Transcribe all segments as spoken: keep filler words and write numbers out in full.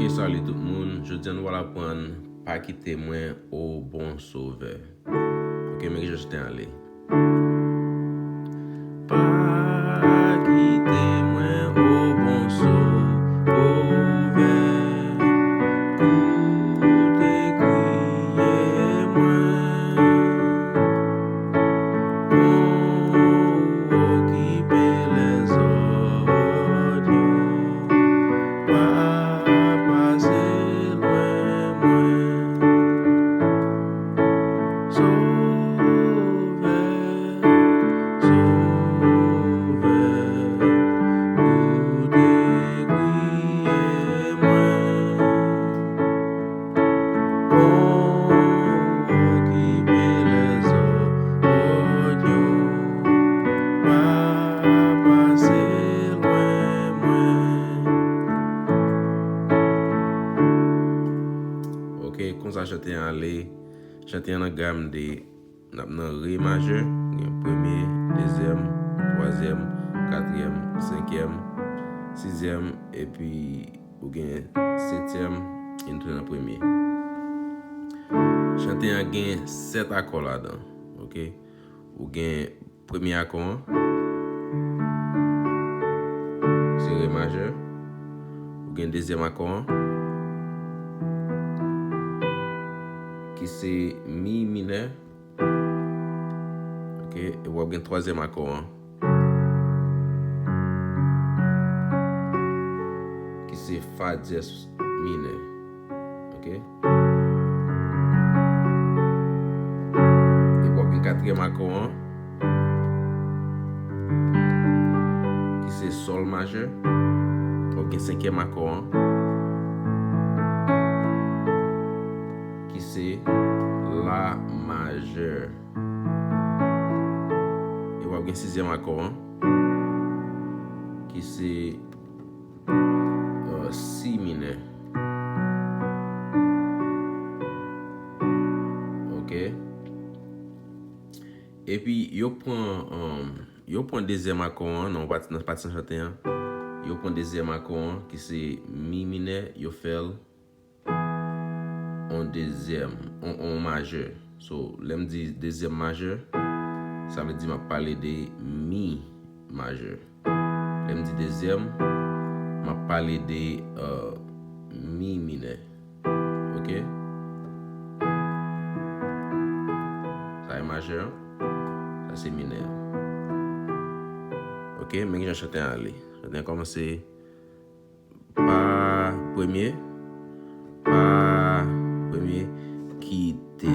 Salut tout moun, jodi a nou pral aprann Pa kite mwen, o bon Sovè. Ok, men ki jan chante a ale. Pa kite mwen, o bon Sovè, koute kriye mwen. Kon ou okipe lèzòd yo, pa pase lwen mwen. Sovè, Sovè, koute kriye mwen. Kon ou okipe lèzòd yo, pa pase lwen mwen. Ok, konsa chante an ale. Chante an nan gam de, n ap nan re majè, gen premye, dezyèm, twazyèm, katriyèm, senkyèm, sizyèm, epi ou gen setyèm, e n tounen nan premye. Chante an gen sèt akò ladan, ok? Ou gen premye akò an, se re majè. Ou gen dezyèm akò an, ki se mi minè. Ok, e w ap gen twazyèm akò an, ki se fa dyès minè. Ok? E w ap gen katriyèm akò an, ki se sòl majè. W ap gen senkyèm akò an, ki se la majè. E w ap gen sizyèm akò an, ki se, euh, si minè. Ok. Epi yo pran, um, yo pran dezyèm akò an, nan pati, nan pati san chante an. Yo pran dezyèm akò an, ki se mi minè, yo fè l on dezyèm, on, on majè. So, lè m di dezyèm majè, sa vle di m ap pale de mi majè. Lè m di dezyèm, m ap pale de, euh, mi minè. Ok? Sa e majè an, sa se minè an. Ok, men ki jan chante an ale. Chante an kòmanse pa premye, pa premye, kite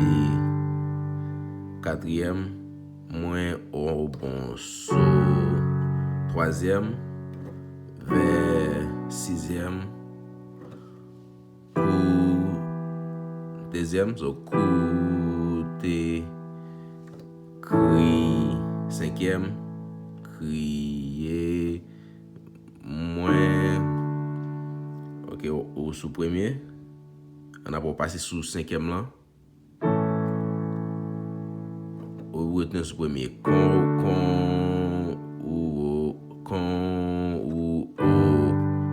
katriyèm, mwen o bon so twazyèm, vè sizyèm, kou dezyèm, so koute kri senkyèm, kriye mwen. Ok, ou, ou sou premye. Ann apre w pase sou senkyèm lan. Ou retounen sou premye. Kon, kon, ou, kon, ou, o.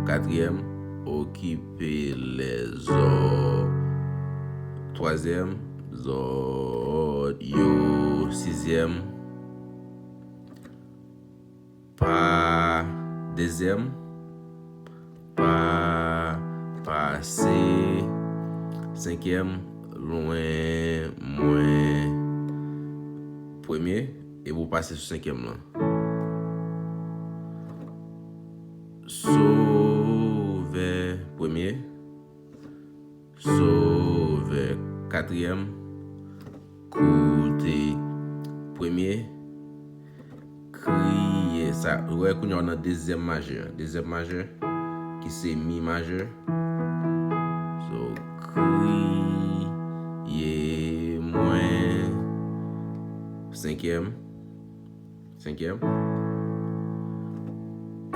Katriyèm, okipe lèzò. Twazyèm, zòt yo. Sizyèm, pa dezyèm, pa pase senkyèm, lwen mwen premye, epi w pase sou senkyèm lan. Sovè premye, Sovè katriyèm, koute premye, kriye. Sa, ou wè kounye a w nan dezyèm majè. Dezyèm majè, ki se mi majè. So, kriye mwen. Senkyèm. Senkyèm.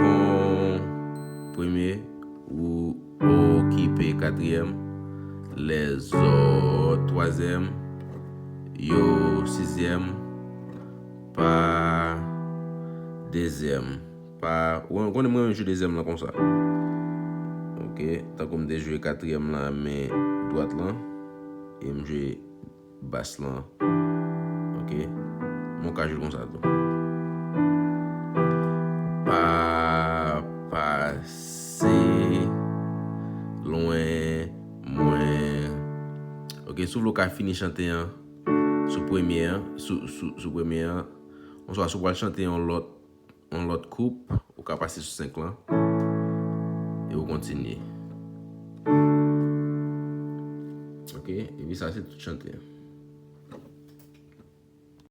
Kon premye, ou okipe katriyèm, lèzòt twazyèm, yo sizyèm, pa dezyèm. Pa, ou konnen mwen renmen jwe dezyèm lan konsa. Ok, Ok, tankou m te jwe katriyèm lan a men dwat lan, e m jwe bas lan. Ok, m ka jwe l konsa tou. Pa pase lwen mwen. Ok, si w vle w ka fini chante an sou premye an, sou, sou, sou premye an, oswa si w pral chante yon lòt yon lòt koup, ou ka pase sou senk lan e ou kontinye. Ok, epi sa se tout chante an.